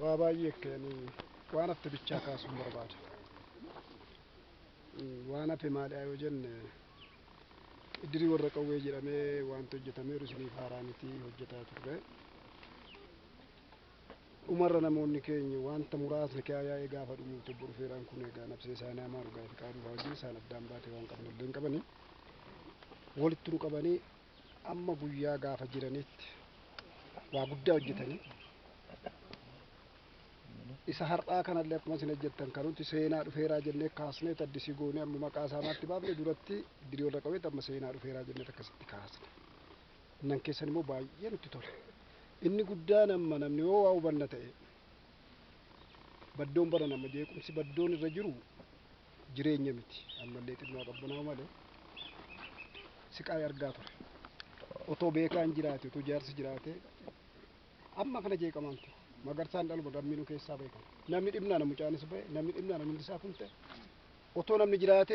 Waa baay'ee akkanii waan hafte bichaa kaasuun barbaada. Waan hafe maalidha yoo jenne, iddirii warra qawwee jedhamee wanti hojjetameeru isiniif haaraa miti, hojjetaa turre. Dhumarra namoonni keenya wanta muraasni yaa'ee gaafa dhumuutti obbo Dhufeeraan kun egaa nabsee isaanii hamaa dhugaa fi qaaduu wajjin isaan addaan baatee waan qaban illee hin qabanii walitti nu qabanii amma guyyaa gaafa jiranitti waa guddaa hojjetanii isa har'aa kanallee akkuma isin hojjettan kan nuti seenaa dhufeeraa jennee kaasnee addisii goonee amma maqaa isaanaatti baafne duratti iddirii warra qawweetti amma seenaa dhufeeraa jennee akkasitti kaasne. Nan keessan immoo baay'ee nutti tole. Inni guddaan amma namni yoo waa hubanna ta'e, baddoon bara nama jeequmsi baddoon irra jiru jireenya miti, ammallee xinnoo qabbanaa'u malee siqaa argaa ture. Otoo beekaan jiraate, otoo jaarsi jiraate, amma kana jeeqamaan ture. Magarsaan dhaluma lammii nu keessaa beekan. Namni dhibnaa mucaanis ba'e, namni dhibnaa namni isaa kun ta'e. Otoo namni jiraate